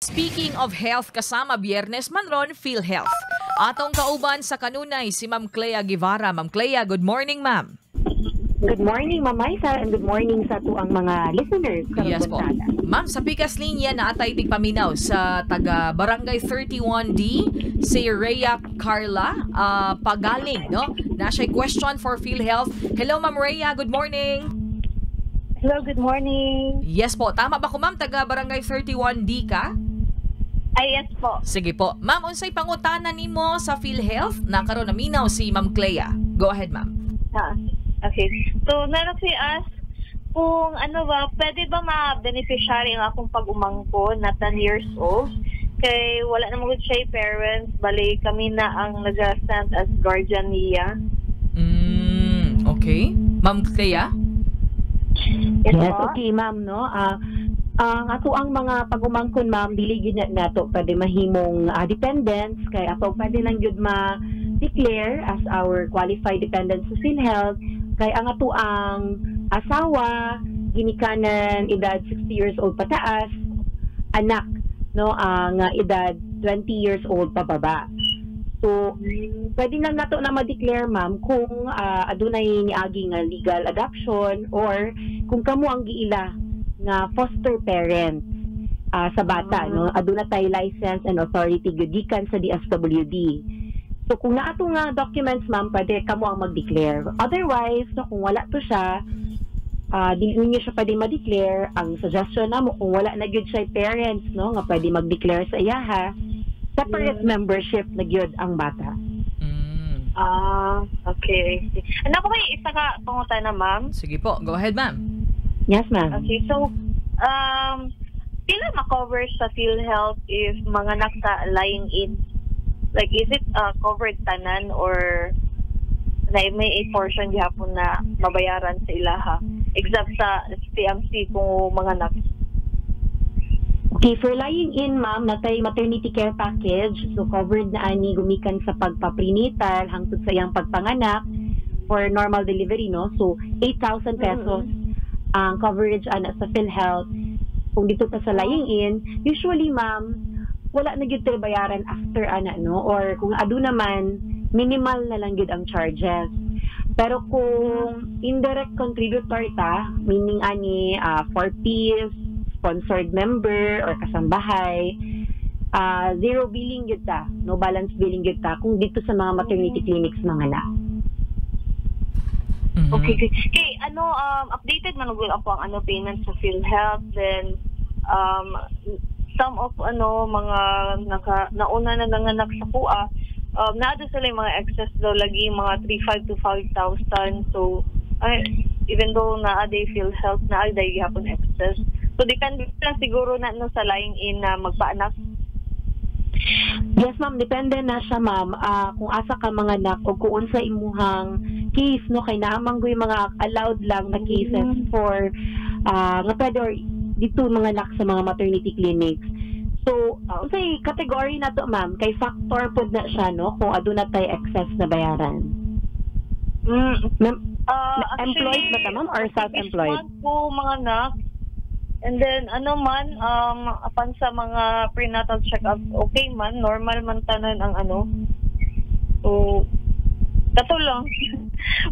Speaking of health, kasama Biyernes man ron, PhilHealth. Atong kauban sa kanunay si Ma'am Clea Guevara. Ma'am Clea, good morning, ma'am. Good morning, Ma'am Maisa, and good morning sa atuang mga listeners karong Yes po. Buntaga. Ma'am, sa pikas linya naa tay tigpaminaw sa taga Barangay 31D, si Rhea Carla Pagaling, no? Naa siya question for PhilHealth. Hello, Ma'am Rhea, good morning. Hello, good morning. Yes po, tama ba ko, ma'am, taga Barangay 31D ka? Ay, yes po. Sige po. Ma'am, unsay pangutana nimo sa PhilHealth? Nakaroon naminaw si Ma'am Clea. Go ahead, ma'am. Ah, okay. So, meron si ask kung ano ba, pwede ba ma-beneficiary ang akong pag-umangkon na 10 years old? Kay wala na gud siya parents, bali kami na ang nag-stand as guardian niya. Okay. Ma'am Clea? Yes, Yes, po. Okay, ma'am, no? Ang ato ang mga pag-umangkon, ma'am, dili gyud na nato pwede mahimong dependents kay ato pwede lang gyud ma-declare as our qualified dependents sa PhilHealth kay ang ato ang asawa, ginikanan edad 60 years old pataas, anak, no, ang edad 20 years old pababa. So, pwede lang nato na ma-declare, ma'am, kung adunay niagi nga legal adoption or kung kamo ang giila nga foster parents sa bata, no, aduna tay license and authority gyud gikan sa DSWD. So kung naa to nga documents, ma'am, pwede kamo ang mag-declare. Otherwise, no, kung wala to siya, dili ninyo siya pwede ma-declare. Ang suggestion namo, kung wala na gyud siya parents, no, nga pwede mag-declare sa iyaha, separate membership na gyud ang bata. Ah, okay. Ano ko may isa ka pangutana, ma'am? Sige po, go ahead, ma'am. Yes, ma'am. Okay, so, pila ma-cover sa PhilHealth if manganak sa lying in? Like, is it covered tanan or na may a portion gihapon na mabayaran sa ilaha? Except sa SPMC kung manganak. Okay, for lying in, ma'am, naa tay maternity care package. So, covered na ani gumikan sa pagpa-prenatal hangtod sa iyang pagpanganak for normal delivery, no? So, 8,000 pesos ang coverage ana sa PhilHealth. Kung dito ta sa lying in, usually, ma'am, wala na gyud tay bayaran after ana, no? Or kung aduna man, minimal na lang gyud ang charges. Pero kung indirect contributor ta, meaning ani 4Ps, sponsored member or kasambahay, zero billing gyud ta, no balance billing gyud ta kung dito sa mga maternity clinics manganak. Okay. Okay, ano, updated man gud ako ang ano payment sa PhilHealth, then some of ano mga naka nauna na nanganak sa kuha, naa daw sila yung mga excess daw lagi mga 3,500 to 5,000. So ay, even though naa day PhilHealth, naa day gihapon excess. So depende lang siguro na, no, sa lying in na magpaanak. Yes, ma'am, depende na siya, ma'am. Kung asa ka manganak o kung unsa imuhang case, no, kay naa man goy mga allowed lang na cases for nga pwede or dito manganak sa mga maternity clinics. So, unsay category na to, ma'am, kay factor pod na siya, no, kung aduna tay excess na bayaran. Ma'am, employed ba ta, ma'am, or self-employed? This month po manganak. And then, ano man, apan sa mga prenatal check-ups, okay man, normal man tanan ang ano. So, kato lang.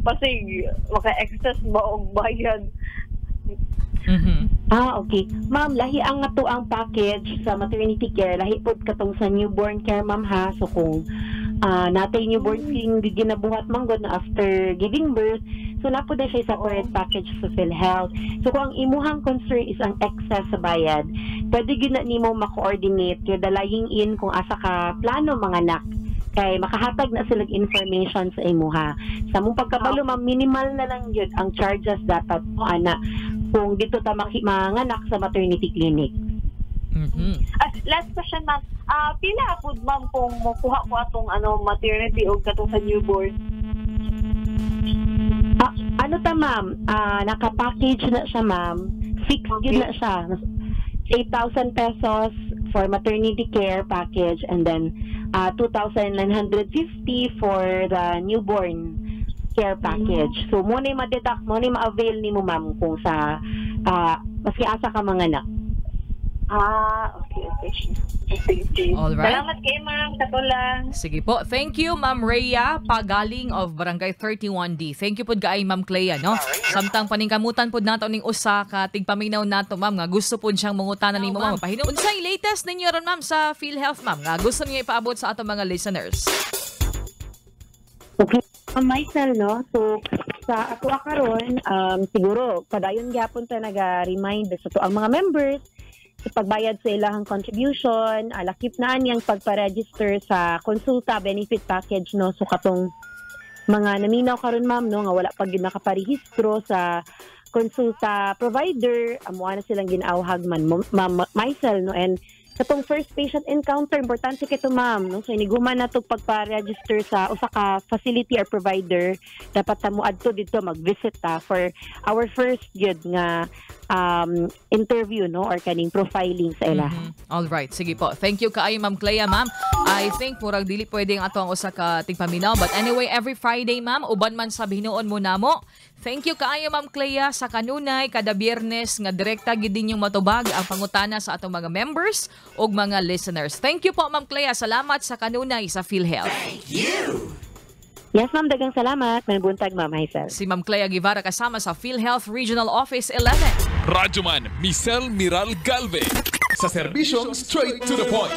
Basig, maka-excess ba og bayad? Ah, okay. Ma'am, lahi ang ato ang package sa maternity care, lahi pod katong sa newborn care, ma'am, ha. So kung naa tay newborn screening ginabuhat man gud na after giving birth, so naa pod na siya separate package sa PhilHealth. So kung ang imuhang concern is ang excess sa bayad, pwede gyud na nimo ma-coordinate kay the lying in kung asa ka plano manganak kay makahatag na sila information sa imuha. Sa mong pagkabalo, ma'am, minimal na lang yun ang charges dapat mo ana kung dito ta manganak sa maternity clinic. Ah, last question, ma'am. Ah, pila pud, ma'am, kung mokuha ko atong ano maternity o katong sa newborn? Ah, ano ta, ma'am? Ah, naka-package na siya, ma'am. Fixed yun na siya. 8,000 pesos for maternity care package and then 2,950 for the newborn care package. So, mao na ma-deduct, mao na ma-avail nimo, ma'am, kung sa maski asa ka manganak. Ah, okay. Sige, sige. Alright. Salamat kay ma'am, kato lang. Sige po. Thank you, Ma'am Rhea Pagaling of Barangay 31D. Thank you pod kaay, Ma'am Clea, no? Samtang paningkamutan pod nato ning usa ka tigpaminaw nato, ma'am, nga gusto pod siyang mangutana nimo, ma'am. Pahinuon unsay latest ninyo ron, ma'am, sa PhilHealth, ma'am, nga gusto niyo ipaabot sa atong mga listeners? Okay, Ma'am Maisel, no? So, sa ato karon, siguro, padayon gyapon ta naga-remind sa ato ang mga members sa pagbayad sa ilahang contribution, alakip na niyang pagpa-register sa konsulta benefit package, no? So, katong mga naminaw karon, ma'am, no, nga wala pa gyud nakaparehistro sa konsulta provider, amuha na silang ginaawhag man, Ma'am Maisel, no? And katong first patient encounter, importante kito, ma'am, no? So iniguman na to pagpa-register sa usa ka facility or provider, dapat ta mo adto dito, mag-visit ta for our first gyud nga interview, no, or kaning profiling sa ila. All right, sige po. Thank you kaayo, Ma'am Clea, ma'am. I think murag dili pwede ang ato ang usa ka tigpaminaw. But anyway, every Friday, ma'am, uban man sa hinuon mo namo. Thank you kaayo, Ma'am Clea, sa kanunay kada Biyernes nga direkta gid ninyong matubag ang pangutana sa atong mga members ug mga listeners. Thank you po, Ma'am Clea. Salamat sa kanunay sa PhilHealth. Yes, ma'am, daghang salamat. Maayong buntag, Ma'am Hazel. Si Ma'am Clea Guevara kasama sa PhilHealth Regional Office 11. Radyoman Michelle Miral Galvez sa serbisyong straight to the point.